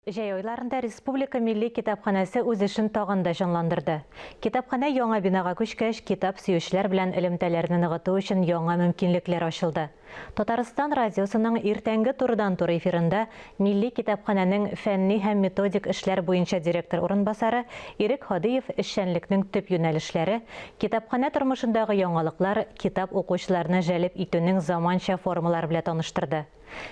Җәй айларында Республика Милли китапханәсе үз эшен тагын да җанландырды. Китапханә яңа бинага күчкәч, китап сөючеләр белән элемтәләрне ныгыту өчен яңа мөмкинлекләр ачылды. Татарстан радиосының иртәнге турыдан-туры эфирында Милли китапханәнең фәнни һәм методик эшләр буенча директор урынбасары Ирек Һадиев эшчәнлекнең төп юнәлешләре, китапханә тормышындагы яңалыклар, китап укучыларны җәлеп итүнең заманча формалары белән таныштырды.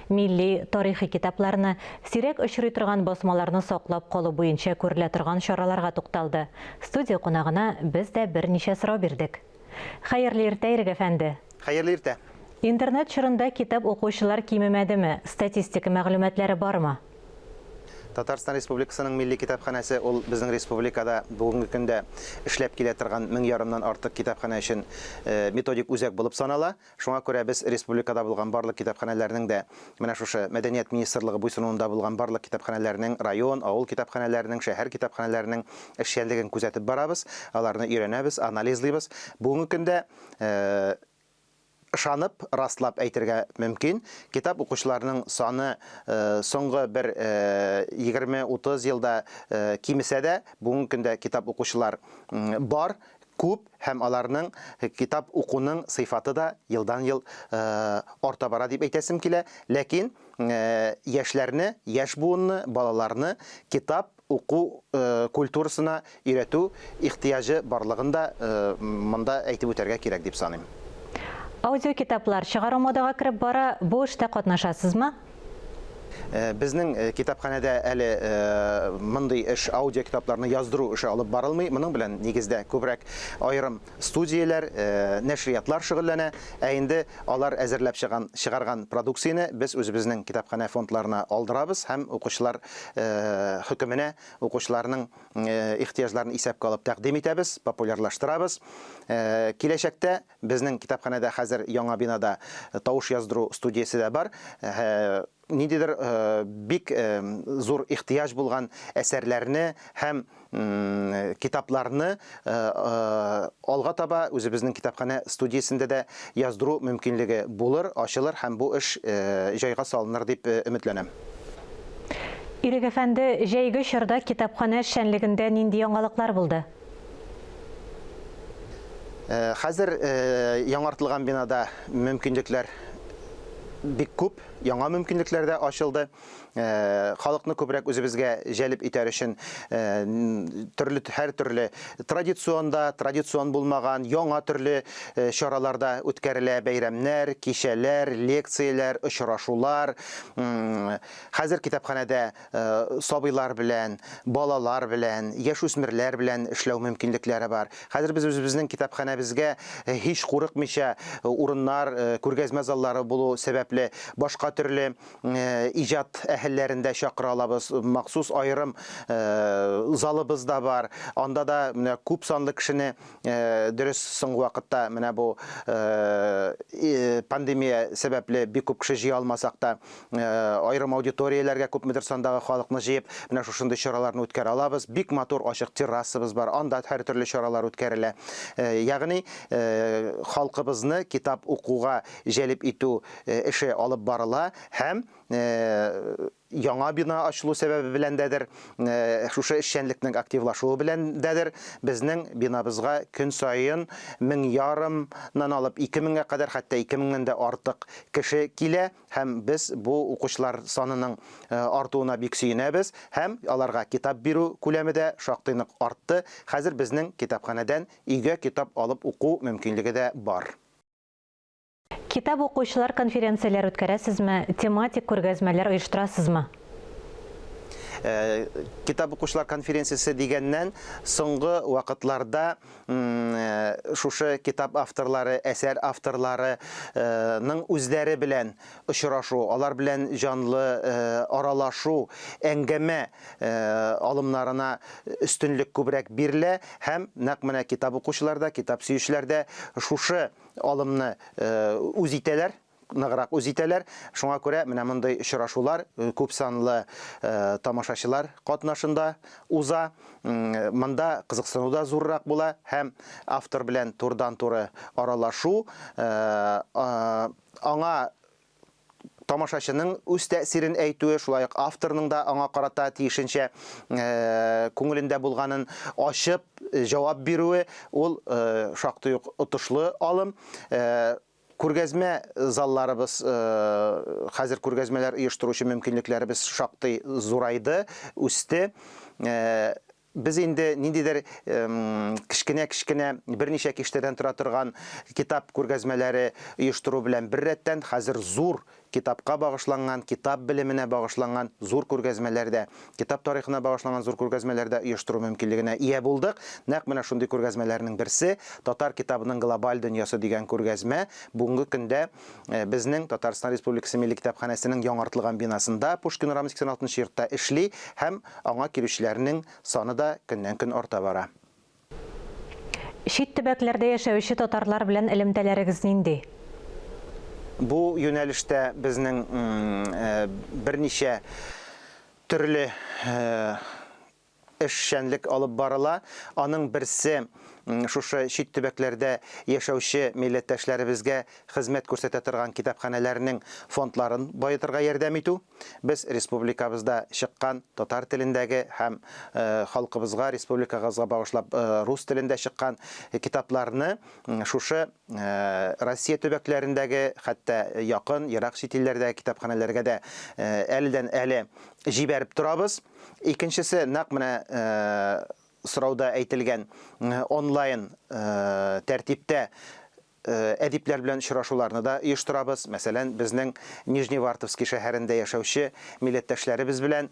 Милли, тарихи китапларны, сирәк очрый торган басмаларны саклап калу буенча күрелә торган чараларга тукталды. Студия кунагына без дә берничә сорау бирдек. Хәерле иртә, Ирек әфәнде! Хәерле иртә! Интернет чорында китап укучылар кимемәдеме? Статистика мәгълүматлары бармы? Татарстан Республикасының Милли китапханәсе ул безнең республикада бүгенге көндә эшләп килә торган мең ярымнан артык китапханә өчен методик үзәк булып санала. Шуңа күрә без республикада булган барлык китапханәләрнең дә, менә шушы Мәдәният министрлыгы буйсынуында булган барлык китапханәләрнең, район, авыл китапханәләренең, шәһәр китапханәләренең эшчәнлеген күзәтеп барабыз, аларны өйрәнәбез, анализлыйбыз. Бүгенге көндә ышанып, раслап әйтергә мөмкин, китап укучыларның саны соңгы бер 20-30 елда кимесә дә, бүгенге көндә китап укучылар бар, күп һәм аларның китап укуның сыйфаты да елдан-ел арта бара дип әйтәсем килә. Ләкин яшьләрне, яшь буынны, балаларны китап уку культурасына өйрәтү ихтыяҗы барлыгын да монда әйтеп үтәргә кирәк дип саныйм. Аудиокитаплар чыгару модага кереп бара, бу эштә катнашасызмы? Безнең китапханәдә әле мондый эш, аудиокитапларны яздыру эше алып барылмый. Моның белән нигездә күбрәк аерым студияләр, нәшриятлар шөгыльләнә. Ә инде алар әзерләп чыган, чыгарган продукцияне без үзебезнең китапханә фондларына алдырабыз һәм укучылар хөкеменә, укучыларның ихтыяҗларын исәпкә алып тәкъдим итәбез, популярлаштырабыз. Киләчәктә Безнең китапханәдә хәзер яңа бинада тавыш яздыру студиясе дә бар. Ниндидер бик зур ихтыяҗ булган әсәрләрне һәм китапларны алга таба үзебезнең китапханә студиясендә дә яздыру мөмкинлеге булыр, ачылыр һәм бу эш җайга салыныр дип өметләнәм. Ирек әфәнде, җәйге чорда китапханә эшчәнлегендә нинди яңалыклар булды? Хәзер яңартылган бинада мөмкинлекләр бик күп, яңа мөмкинлекләр дә ачылды. Халыкны күбрәк үзебезгә җәлеп итәр өчен төрле һәр төрле традицион да, традицион булмаган яңа төрле чаралар да үткәрелә, бәйрәмнәр, кичәләр, лекцияләр, очрашулар. Хәзер китапханәдә сабыйлар белән, балалар белән, яшүсмерләр белән эшләү мөмкинлекләре бар. Хәзер без үзебезнең китапханәбезгә һич курыкмыйча урыннар, күргәзмә заллары булу сәбәпле башка төрле иҗат әһелләрен дә чакыра алабыз. Махсус аерым залыбыз да бар. Анда да менә күп санлы кешене дөрес соңгы вакытта менә бу пандемия сәбәпле бик күп кеше җыя алмасак та, Аерым аудиторияләргә күпмедер сандагы халыкны җыеп, менә шушындый чараларны үткәрә алабыз. Бик матур ачык террасабыз бар, анда һәртөрле чаралар үткәрелә. Ягъни халкыбызны китап укуга җәлеп итү эше алып барыла һәм яңа бина ачылу сәбәбе белән дәдер, шушы эшчәнлекнең активлашуы белән дәдер, безнең бинабызга көн саен мең ярымнан алып 2000гә кадәр, хәтта 2000ннән дә артык кеше килә. Һәм без бу укучылар санының артуына бик сөенәбез һәм аларга китап бирү күләме дә шактый нык артты. Хәзер безнең китапханәдән өйгә китап алып уку мөмкинлеге дә бар. Китап укучылар конференцияләр үткәрәсезме, тематик күргәзмәләр оештырасызмы? Китап укучылар конференциясе дигәннән, соңгы вакытларда шушы китап авторлары, әсәр авторлары ның үзләре белән очрашу, алар белән җанлы аралашу, әңгәмә алымнарына өстенлек күбрәк бирелә һәм нәкъ менә китап укучылар да, китап сөючеләр дә шушы алымны үз итәләр. Ныграк үз итәләр. Шуңа күрә менә мондый очрашулар күпсанлы тамашачылар катнашында уза. Монда кызыксыну да зуррак була һәм автор белән турыдан-туры аралашу аңа Тамашачының үз тәэсирен әйтүе, шулай ук авторның да аңа карата тиешенчә күңелендә булганын ачып җавап бирүе, ул шактый ук отышлы алым. Күргәзмә залларыбыз, хәзер күргәзмәләр оештыручы мөмкинлекләребез шактый зурайды, үсте. Без инде ниндидер кечкенә-кечкенә берничә киштәдән тора торган китап күргәзмәләре оештыру белән беррәттән, хәзер зур китапка багышланган, китап белеменә багышланган зур күргәзмәләр дә, китап тарихына багышланган зур күргәзмәләр дә оештыру мөмкинлегенә ия булдык. Нәкъ менә шундый күргәзмәләрнең берсе, Татар китабының глобаль дөньясы дигән күргәзмә бүгенге көндә безнең Татарстан Республикасы Милли китапханәсенең яңартылган бинасында, Пушкин урамы 86 нчы йортта эшли һәм аңа килүчеләрнең саны да көннән-көн арта бара. Чит төбәкләрдә яшәүче татарлар белән элемтәләрегез нинди? Бу юнәлештә безнең берничә төрле эшчәнлек алып барыла. Аның берсе, шушы чит төбәкләрдә яшәүче милләттәшләребезгә хезмәт күрсәтә торган китапханәләрнең фондларын баетырга ярдәм итү. Без республикабызда чыккан татар телендәге һәм халкыбызга, республикагызга багышлап рус телендә чыккан китапларны шушы Россия төбәкләрендәге, хәтта якын, ерак чит илләрдәге китапханәләргә дә әледән-әле җибәреп торабыз. Икенчесе, нәкъ менә сорауда әйтелгән онлайн тәртиптә әдипләр белән очрашуларны да оештырабыз. Мәсәлән, безнең Нижневартовский шәһәрендә яшәүче милләттәшләребез белән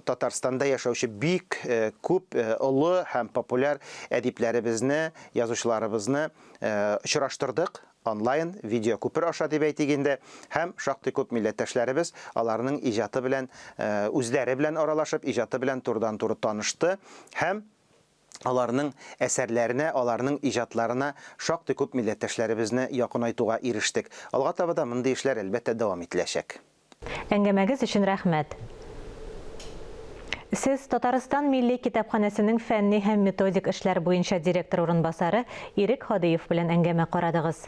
Татарстанда яшәүче бик күп олы һәм популяр әдипләребезне, язучыларыбызны очраштырдык онлайн видеокүпер аша дип әйтик инде, һәм шактый күп милләттәшләребез аларның иҗаты белән, үзләре белән аралашып, иҗаты белән турыдан-туры танышты һәм аларның әсәрләренә, аларның иҗатларына шактый күп милләттәшләребезне якынайтуга ирештек. Алга таба да мондый эшләр, әлбәттә, дәвам ителәчәк. Әңгәмәгез өчен рәхмәт. Сез Татарстан Милли китапханәсенең фәнни һәм методик эшләр буенча директор урынбасары Ирек Һадиев белән әңгәмә карадыгыз.